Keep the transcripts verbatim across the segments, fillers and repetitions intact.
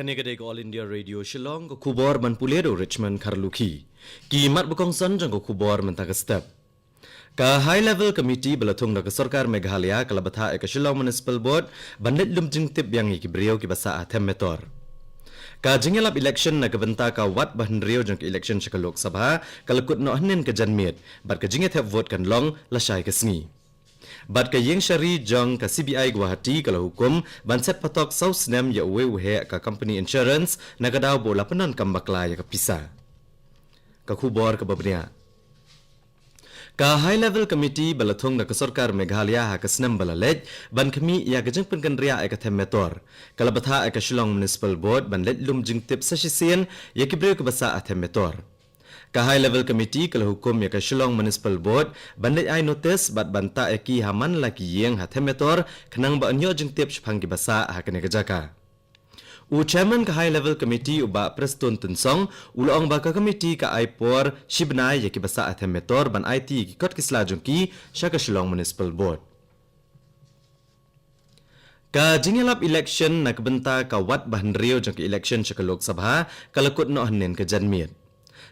Kane ka dei ka All India Radio Shillong, ka khubor ban pule da u Richmond Kharlukhi. Ki mat ba kongsan jong ka khubor mynta ka step. Ka High Level Committee ba la thung da ka sorkar Meghalaya ka la bthah ïa ka Shillong Municipal Board ban leit lum jingtip biang ïa ki briew kiba sah ha Them Metor. Ka jingïalap election na ka bynta ka wat ba hynriew jong ka election sha ka Lok Sabha ka la kut noh hynnin ka janmiet, bad ka jingïathep vote kan long lashai ka sngi. Bad ka ïing shari jong ka C B I Guwahati ka la hukum ban set patok saw snem ïa uwei u heh ka company insurance na ka daw ba u la pyndonkam bakla ïa ka pisa. Ka khubor kaba bniah. Ka High Level Committee ba la thung da ka sorkar Meghalaya ha ka snem ba la leit ban khmih ïa ka jingpynkynriah ïa ka Them Metor ka la bthah ïa ka Shillong Municipal Board ban leit lum jingtip sa shisien ïa ki briew kiba sah ha Them Metor. Ka High Level Committee ka la hukum ïa ka Shillong Municipal Board ban leit ai notice bad ban tah ïa ki ha man la ki ïing ha Them Metor khnang ba yn ïoh jingtip shaphang kiba sah ha kane ka jaka. U Chairman ka High Level Committee u Bah Prestone Tynsong u la ong ba ka committee ka ai por shi bnai ïa kiba sah ha Them Metor ban aiti ïa ki kot ki sla jong ki sha ka Shillong Municipal Board. Ka jingïalap election na ka bynta ka wat ba hynriew jong ka election sha ka Lok Sabha ka la kut noh hynnin ka janmiet.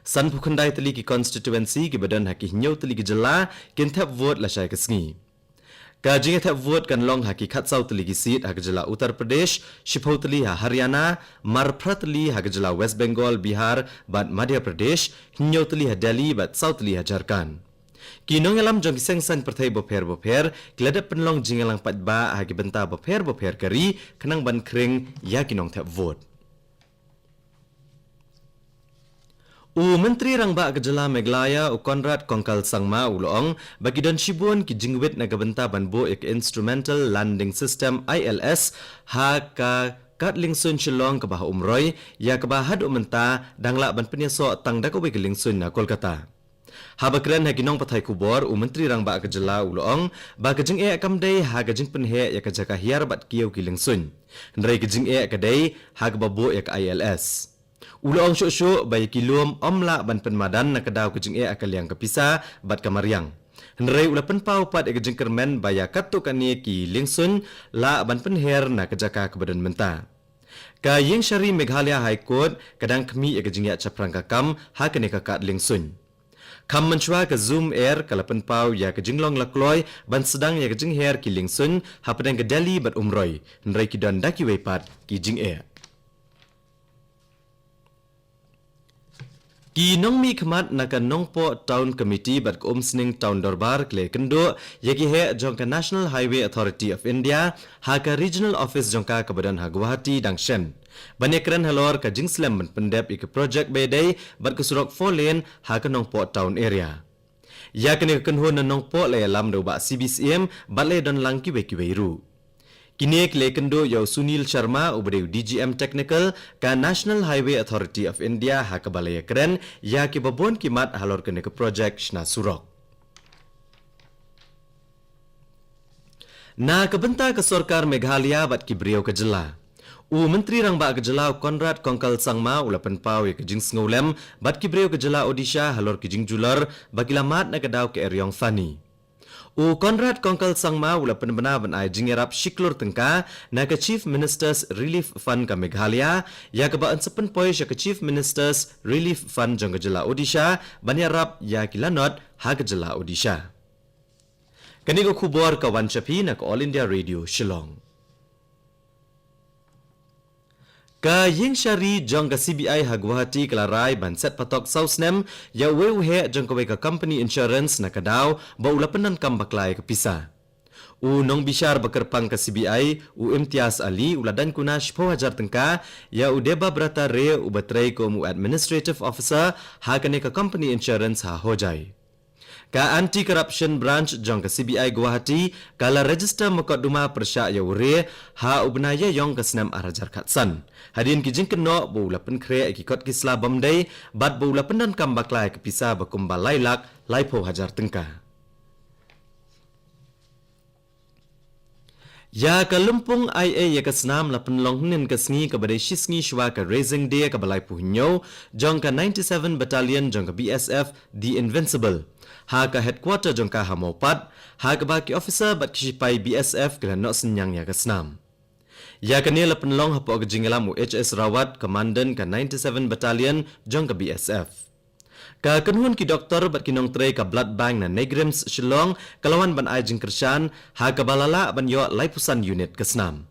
Sanphew khyndai tylli ki constituency kiba don ha ki hynñiew tylli ki jylla kin thep vote lashai ka sngi. Ka jingïathep vote kan long ha ki khatsaw tylli ki seat ha ka jylla Uttar Pradesh, shiphew tylli ha Haryana, mar phra tylli ha ka jylla West Bengal, Bihar bad Madhya Pradesh, hynñiew tylli ha Delhi bad saw tylli ha Jharkhand. Ki nongïalam jong ki seng saiñ pyrthei bapher bapher ki la dep pynlong jingïalang paidbah ha ki bynta bapher bapher ka ri khnang ban khring ïa ki nongthep vote. U Myntri Rangbah ka jylla Meghalaya u Conrad Kongkal Sangma u la ong ba ki don shibun ki jingwit na ka bynta ban buh ïa ka Instrumental Landing System, I L S, ha ka kad liengsuiñ Shillong kaba ha Umroi, ïa kaba haduh mynta dang lah ban pynïasoh tang da kawei ka liengsuiñ na Kolkata. Haba kren ha ki nongpathai khubor, u Myntri Rangbah ka jylla u la ong ba ka jingeh kam dei ha ka jingpynheh ïa ka jaka hiar bad kiew ki liengsuiñ, hynrei ka jingeh ka dei ha kaba buh ïa ka I L S. U la ong shuh shuh ba ïa ki lum ym lah ban pynmadan na ka daw ka jingeh ha ka liang ka pisa bad ka mariang, hynrei u la pynpaw pat ïa ka jingkyrmen ba ïa katto katne ki liengsuiñ lah ban pynher na ka jaka kaba don mynta. Ka ïing shari Meghalaya High Court ka dang khmih ïa ka jingïaid shaphrang ka kam ha kane ka kad liengsuiñ. Kham mynshuwa ka Zoom Air ka la pynpaw ïa ka jinglong la kloi ban sdang ïa ka jingher ki liengsuiñ hapdeng ka Delhi bad Umroi, hynrei ki don da kiwei pat ki jingeh. Ki nongmihkhmat na ka Nongpoh Town Committee bad ka Umsning Town Dorbar ki la ïakynduh ïa ki heh jong ka National Highway Authority of India ha ka Regional Office jong ka kaba don ha Guwahati dang shen, ban ïakren halor ka jingslem ban pyndep ïa ka project ba ïadei bad ka surok four lane ha ka Nongpoh Town Area. Ïa kane ka kynhun na Nongpoh la ïalam da u Bah C B Syiem bad la ïadonlang kiwei kiwei ruh. Kine ki la ïakynduh ïa u Sunil Sharma uba dei u D G M Technical ka National Highway Authority of India, ha kaba la ïakren ïa kiba bun ki mat halor kane ka project shna surok. Na ka bynta ka sorkar Meghalaya bad ki briew ka jylla, u Myntri Rangbah ka jylla u Conrad Kongkal Sangma u la pynpaw ïa ka jingsngewlem bad ki briew ka jylla Odisha halor ki jingjulor ba ki la mad na ka daw ka eriong Fani. U Conrad Kongkal Sangma u la pynbna ban ai jingïarap shi klur tyngka na ka Chief Minister's Relief Fund ka Meghalaya, ïa kaba yn sa pynpoi sha ka Chief Minister's Relief Fund jong ka jylla Odisha ban ïarap ïa ki lanot ha ka jylla Odisha. Kane ka khubor ka wan sha phi na ka All India Radio Shillong. Ka ïing shari jong ka C B I ha Guwahati ka la rai ban set patok saw snem ïa uwei u heh jong kawei ka company insurance na ka daw ba u la pyndonkam bakla ïa ka pisa. U nongbishar ba kyrpang ka C B I, u Imtiaz Ali, u la daiñ kuna shiphew hajar tyngka ïa u Debabrata Ray uba trei kum u administrative officer ha kane ka company insurance ha Hojai. Ka Anti Corruption Branch jong ka C B I Guwahati ka la register mukotduma pyrshah ïa u Ray ha u bnai Ïaïong ka snem ar hajar khatsan, hadien ki jingkynnoh ba u la pynkhreh ïa ki kot ki sla bym dei bad ba u la pyndonkam bakla ïa ka pisa ba kumba lai lak laiphew hajar tyngka. Ïa ka lympung ai ei ïa ka snam la pynlong hynnin ka sngi kaba dei shi sngi shuwa ka Raising Day kaba laiphew hynñiew jong ka ninety-seven Battalion jong ka B S F The Invincible ha ka headquarter jong ka ha Mawpat, ha kaba ki officer bad ki shipai B S F ki la noh synñiang ïa ka snam. Ïa kane la pynlong hapoh ka jingïalam u H S Rawat, Commandant ka ninety-seven Battalion jong ka B S F. Ka kynhun ki doktor bad ki nongtrei ka Blood Bank na NEIGRIHMS Shillong ka la wan ban ai jingkyrshan ha kaba la lah ban ïoh laiphew san unit ka snam.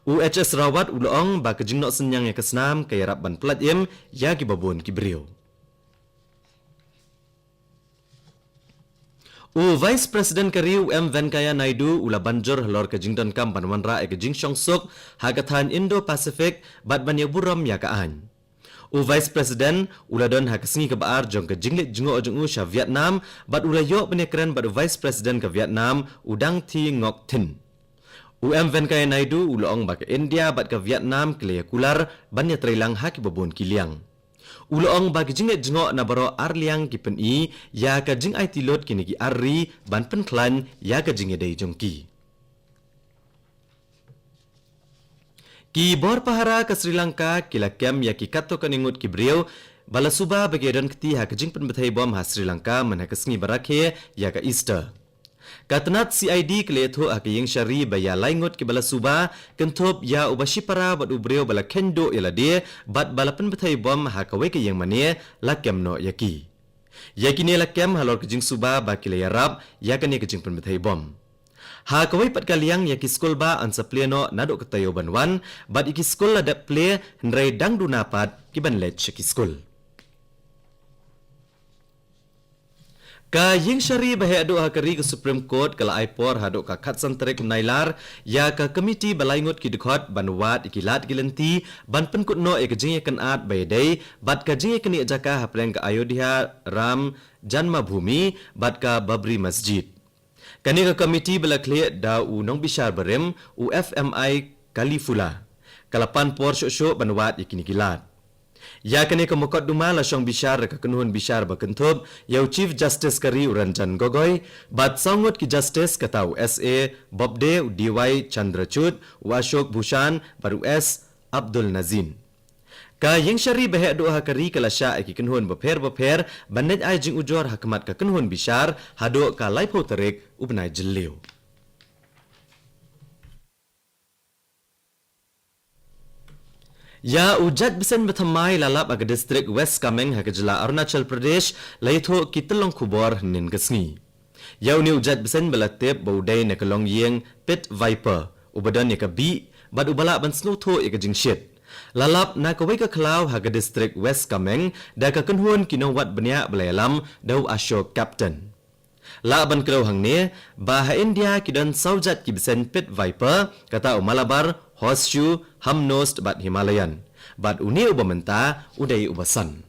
U H S Rawat u la ong ba ka jingnoh synñiang ïa ka snam ka ïarap ban pyllait im ïa kiba bun ki briew. U Vice President ka ri u M Venkaiah Naidu u la ban jur halor ka jingdonkam ban wanrah ïa ka jingshongsuk ha ka thaiñ Indo-Pacific bad ban ïaburom ïa ka aiñ. U Vice President u la don ha ka sngi kaba ar jong ka jingleit jngoh jong u sha Vietnam bad u la ïoh ban ïakren bad u Vice President ka Vietnam u Dang Thi Ngoc Thinh. U M Venkaiah Naidu u la ong ba ka India bad ka Vietnam ki la ïakular ban ïatreilang ha kiba bun ki liang. U la ong ba ki jingleit jngoh na baroh ar liang ki pyni ïa ka jingaiti lut kine ki ar ri ban pynkhlaiñ ïa ka jingïadei jong ki. Ki bor pahara ka Sri Lanka ki la kem ïa ki katto katne ngut ki briew ba la suba ba ki don kti ha ka jingpynbthei bom ha Sri Lanka mynha ka sngi ba rakhe ïa ka Easter. Ka tnat C I D ka la ïathuh ha ka ïing shari ba ïa lai ngut kiba la suba, kynthup ïa uba shipara bad u briew ba la kheiñ duh ïa lade bad ba la pynbthei bom ha kawei ka ïing mane, la kem noh ïa ki. Ïa kine la kem halor ka jingsuba ba ki la ïarap ïa kane ka jingpynbthei bom. Ha kawei pat ka liang, ïa ki skulbah yn sa plie noh naduh ka taïew ban wan bad ïa ki skul la dep plie, hynrei dang duna pat ki ban leit sha ki skul. Ka ïing shari ba heh duh ha ka ri ka Supreme Court ka la ai por haduh ka khatsan tarik Nailar ïa ka komiti ba lai ngut ki dkhot ban wad ïa ki lad ki lynti ban pynkut noh ïa ka jingïakynad ba ïadei bad ka jingïaknieh jaka hapdeng ka Ayodhya Ram Janmabhoomi bad ka Babri Masjid. Kane ka komiti ba la khlieh da u nongbishar barim u F M I Kalifulla ka la pan por shuh shuh ban wad ïa kine ki lad. Ïa kane ka mukotduma la shong bishar da ka kynhun bishar ba kynthup ïa u Chief Justice ka ri u Ranjan Gogoi bad saw ngut ki justice, kata u S A Bobde, u D Y Chandrachud, u Ashok Bhushan bad u S Abdul Nazim. Ka ïing shari ba heh duh ha ka ri ka la shah ïa ki kynhun bapher bapher ban leit ai jingujor ha khmat ka kynhun bishar haduh ka laiphew tarik u bnai Jylliew. Ïa u jait bseiñ ba thymmai la lap ha ka distrik West Kameng ha ka jylla Arunachal Pradesh, la ïathuh ki tyllong khubor hynnin ka sngi. Ïa une u jait bseiñ ba la tip ba u dei na ka longïing pit viper, uba don ïa ka bih bad uba lah ban sngewthuh ïa ka jingshit, la lap na kawei ka khlaw ha ka distrik West Kameng da ka kynhun ki nongwad bniah ba la ïalam da u Ashok Captain. Lah ban kdew hangne ba ha India ki don saw jait ki bseiñ pit viper, kata u Malabar, Horseshoe, Humnosed bad Himalayan. Bad une uba mynta u dei uba san.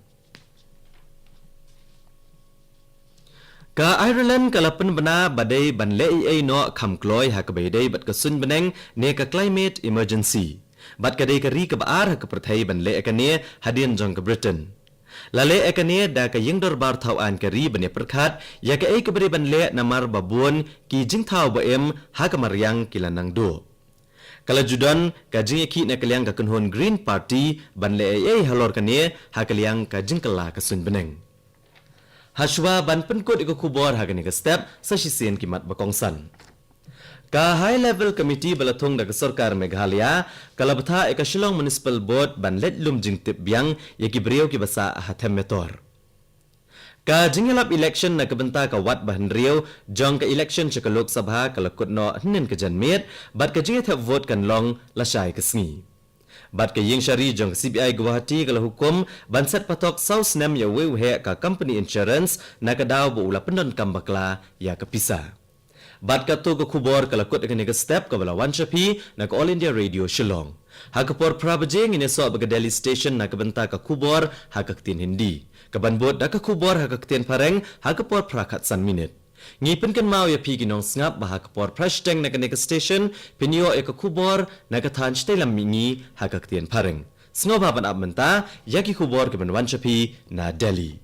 Ka Ireland ka la pynbna ba dei ban leh ei ei noh kham kloi ha kaba ïadei bad ka suiñ bneng ne ka climate emergency. Bad ka dei ka ri kaba ar ha ka pyrthei ban leh ïa kane hadien jong ka Britain. La leh ïa kane da ka ïing dorbar thaw aiñ ka ri ban ïa pyrkhat ïa kaei kaba dei ban leh namar ba bun ki jingthaw ba im ha ka mariang ki la nang duh. Ka la ju don ka jingïakhih na ka liang ka kynhun Green Party ban leh ei ei halor kane ha ka liang ka jingkylla ka suiñ bneng. Hashwa ban pynkut ïa ka khubor ha kane ka step, sa shisien ki mat ba kongsan. Ka High Level Committee ba la thung da ka sorkar Meghalaya ka la bthah ïa ka Shillong Municipal Board ban leit lum jingtip biang ïa ki briew kiba sah ha Them Metor. Ka jingïalap election na ka bynta ka wat ba hynriew jong ka election sha ka Lok Sabha ka la kut noh hynnin ka janmiet, bad ka jingïathep vote kan long lashai ka sngi. Bad ka ïing shari jong ka C B I Guwahati ka la hukum ban set patok saw snem ïa uwei u heh ka company insurance na ka daw ba u la pyndonkam bakla ïa ka pisa. Bad katto ka khubor ka la kut ha kane ka step kaba la wan sha phi na ka All India Radio Shillong. Ha ka por phra baje ngin ïasoh bad ka Delhi Station na ka bynta ka khubor ha ka ktien Hindi, kaban bud da ka khubor ha ka ktien Phareng ha ka por phra khatsan minit. Ngi pynkynmaw ïa phi ki nongsngap ba ha ka por phra shiteng na kane ka station phin ïoh ïa ka khubor na ka thaiñ shatei lam mihngi ha ka ktien Phareng. Sngewbha ban ap mynta ïa ki khubor kiban wan sha phi na Delhi.